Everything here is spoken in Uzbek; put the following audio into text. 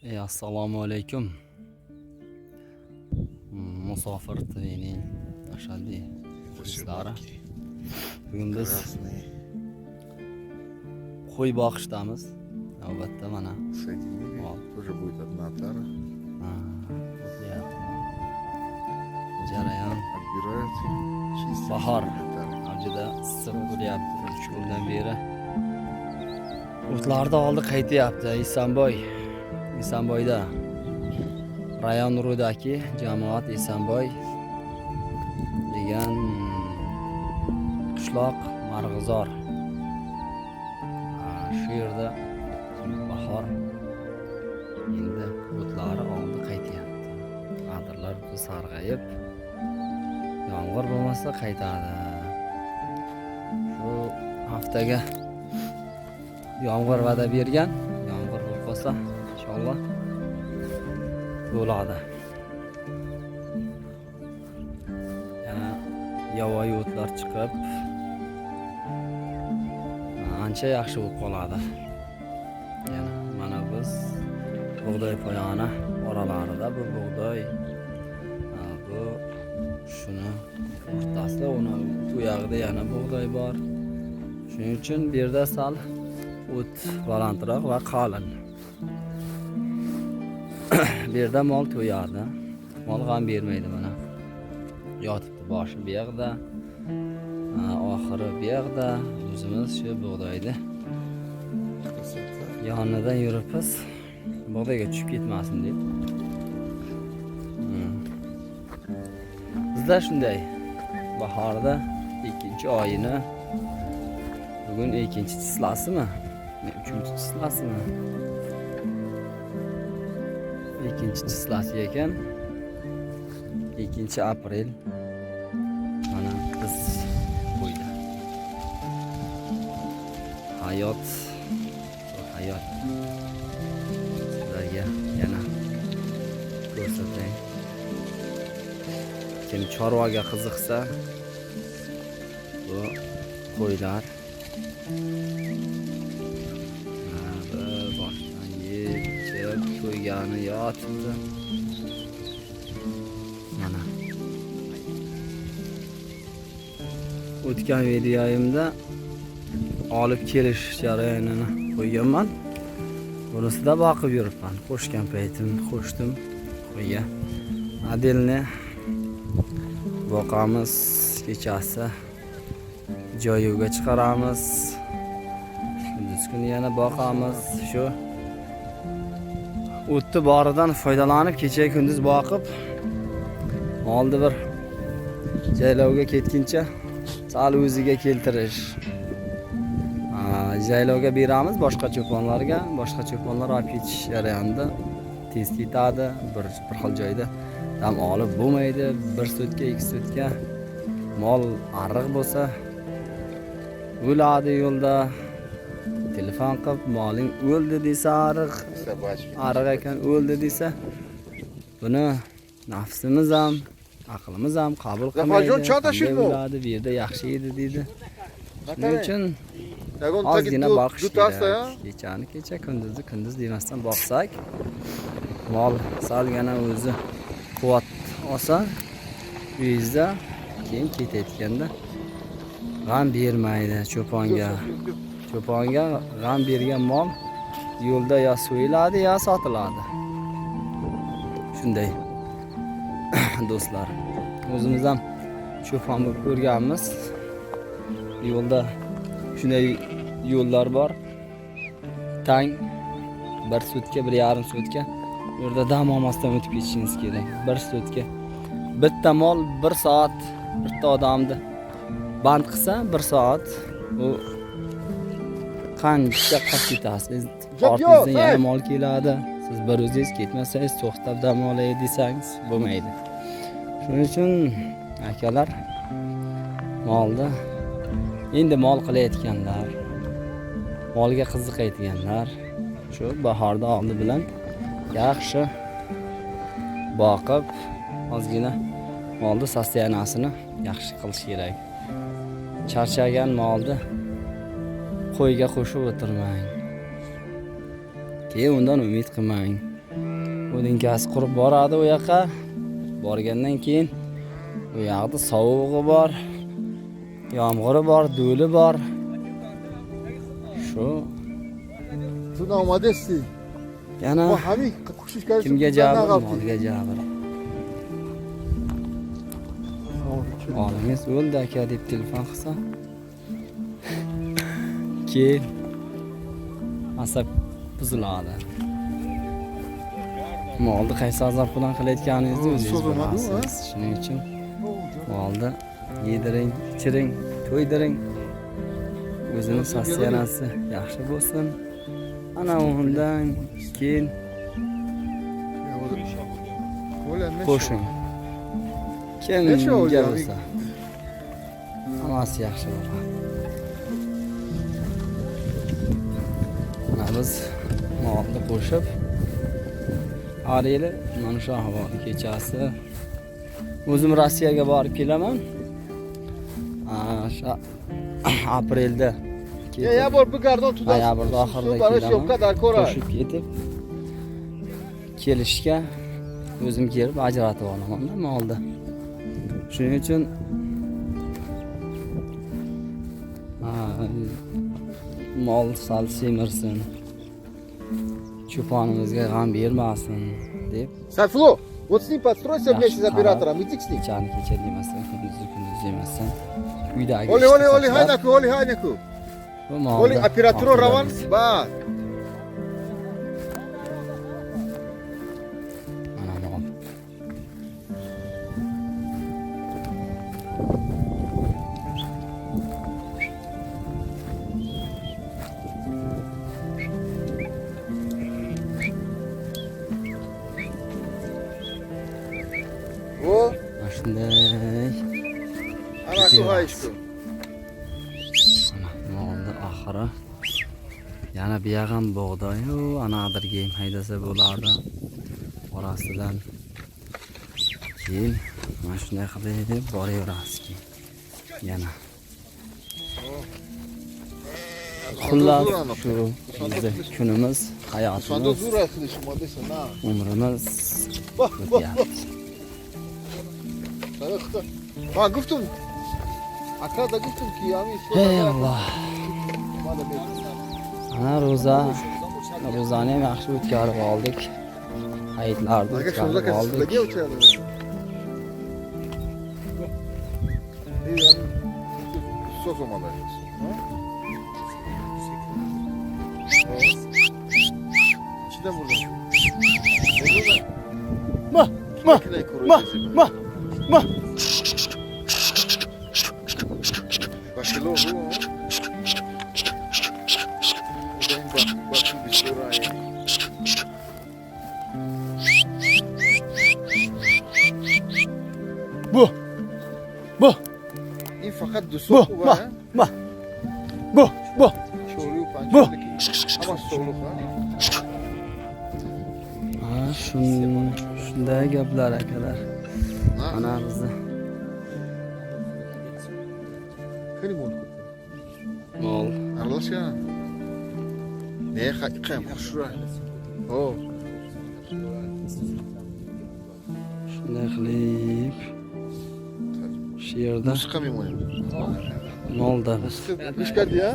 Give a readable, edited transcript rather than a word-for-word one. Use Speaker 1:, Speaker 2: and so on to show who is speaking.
Speaker 1: Assalomu alaykum. Musofir TVning ashaddiy muxlislari. Bugun biz
Speaker 2: Красные
Speaker 1: qo'y boqishdamiz. Navbatda mana
Speaker 2: соединили.
Speaker 1: Вау.
Speaker 2: Тоже будет одна тара.
Speaker 1: Ha, o'tlayapti. Jarayon
Speaker 2: Отбирают, чистят.
Speaker 1: Bahor.
Speaker 2: Две тары.
Speaker 1: Avjida issiq bo'lyapti. 3 kundan beri. O'tlarni oldi qaytyapti Esanboy. Esanboyda rayon Rudaki jamoat Esanboy degan qishloq Marg'izor. Ha, shu yerda bahor endi o'tlari oldi qaytyapti. Adirlar sarg'ayib, yomg'ir bo'lmasa qaytadi. Shu haftaga yomg'ir va'da bergan. Yomg'ir bo'lib qolsa, inshaalloh bo'ladi. Yana yovvoyi o'tlar chiqib, ancha yaxshi bo'lib qoladi. Yana mana biz bug'doy poyoni oralarida bu bug'doy, bu shuni o'rtasida, uni u yog'ida yana bug'doy bor. Shuning uchun bu yerda sal o't balandroq va qalin. Bu yerda mol to'yadi. Mol g'am bermaydi mana. Yotibdi boshi bu yoqda, oxiri bu yoqda. O'zimiz shu bug'doyni
Speaker 2: Красота.
Speaker 1: Yonidan yuribmiz. Bug'doyga tushib ketmasin deb. Bizda shunday. Bahorda ikkinchi oyini bugun ikkinchi число simi? Uchinchi число simi? Ikkinchi число si ekan. 2 aprel. Mana biz qo'ydi. Hayot bu hayot. Sizlarga yana ko'rsatay. Kim chorvaga qiziqsa, bu qo'ylar. Ha, bir boshdan yeb, ichib, to'ygani yotibdi. Mana. O'tgan videoyimda olib kelish jarayonini qo'yganman. Bunisida boqib yuribman. Qo'shgan paytim qo'shdim qo'yga. Отдельно boqamiz, kechasi joyuvga chiqaramiz. Kunduz kuni yana boqamiz. Shu o'tni boridan foydalanib kecha kunduz boqib molni bir jaylovga ketguncha sal o'ziga keltirish. Ha, jaylovga beramiz boshqa cho'ponlarga, boshqa cho'ponlar olib ketish jarayonida tez ketadi, bir xil joyda dam olib bo'lmaydi. Bir sutka, 2 sutka mol ariq bo'lsa o'ladi yo'lda. Telefon qilib moling o'ldi desa ariq,
Speaker 2: Собачки.
Speaker 1: Ariq ekan o'ldi desa, buni nafsimiz ham, aqlimiz ham qabul qilmaydi.
Speaker 2: Zafarjon, choda
Speaker 1: Qanday
Speaker 2: shilmo.
Speaker 1: o'ladi, bu yerda yaxshi edi deydi. Shuning uchun ozgina boqish kerak. Kechani kecha, kunduzni kunduz demasdan boqsak, mol salgina o'zi quvvat olsa, uyingizda keyin ketayotganda g'am bermaydi cho'ponga. Cho'ponga g'am bergan mol yo'lda yo so'yiladi, yo sotiladi. Shunday do'stlar. O'zimiz ham cho'pon bo'lib ko'rganmiz. Yo'lda shunday yo'llar bor. Tang bir sutka, 1,5 sutka u yerda dam olmasdan o'tib ketishingiz kerak. Bir sutka. Bitta mol bir soat bitta odamni band qilsa, bir soat u qancha qolib ketasiz. Ortingizdan yana mol keladi. Siz bir o'zingiz ketmasangiz, to'xtab dam olay desangiz bo'lmaydi. Shuning uchun akalar, molni endi mol qilayotganlar, molga qiziqayotganlar shu bahorda oldi bilan yaxshi boqib, ozgina molni состояния sini yaxshi qilish kerak. Charchagan molni qo'yga qo'shib o'tirmang. Keyin undan umid qilmang. O'dinkasi qurib boradi u yoqqa. Borgandan keyin u yoqda sovug'i bor, yomg'iri bor, do'li bor. Shu
Speaker 2: Tu naomadesti.
Speaker 1: yana
Speaker 2: ما همین کوشش کردیم.
Speaker 1: kimga jabr, molga jabr. Molingiz o'ldi aka deb telefon qilsa, keyin asab buziladi. Molni qaysi azob bilan qilayotganingizni o'zingiz bilasiz. Shuning uchun molni yediring, ichiring, to'ydiring. O'zini sotsiyanasi yaxshi bo'lsin. Ana undan keyin qo'shing. Kimga bo'lsa hammasi yaxshi bo'ladi. Mana biz molni qo'shib har yili mana shu ahvol kechasi o'zim Rossiyaga borib kelaman. O'sha aprelda
Speaker 2: Ya bor bigardon tu
Speaker 1: noyabrda oxirida kelaman. Qo'shib ketib kelishga o'zim kelib ajratib olaman-da molni. Shuning uchun mol sal semirsin, cho'ponimizga g'am bermasin deb.
Speaker 2: Sayfullo, вот с ним подстройся вместе с оператором, иди к ним.
Speaker 1: Kechani kecha demasdan, kunduzni kunduz demasdan uydagi
Speaker 2: Oli oli oli haynaku, oli haynaku. Oli operator ravan ba.
Speaker 1: Mana mol.
Speaker 2: O
Speaker 1: Shunday.
Speaker 2: ana shu hayishku.
Speaker 1: Mana molni oxiri. Yana bu yoq ham bug'doy-yu, ana adirga ham haydasa bo'lardi. Orasidan keyin mana shunday qilib deb boraveramiz keyin. Yana. Xullas shu bizni kunimiz, hayotimiz, umrimiz o'tyapti.
Speaker 2: Ma guftum. Akada guftum ki ami.
Speaker 1: Ey Alloh. Ana ro'zani ham yaxshi o'tkazib oldik. Hayitlarni o'tkazib oldik.
Speaker 2: Ma ma ma ma ma.
Speaker 1: Bu. Bu.
Speaker 2: این فقط دو
Speaker 1: Bu.
Speaker 2: صبح
Speaker 1: Ma. Ma. Bu. Bu.
Speaker 2: Bu.
Speaker 1: Ha, shunday gaplar akalar. Mana bizni mol.
Speaker 2: Ne qam xushra. O.
Speaker 1: Shunday qilib shu yerda
Speaker 2: Musiqa memonim.
Speaker 1: molda biz.
Speaker 2: Gush kardi ya?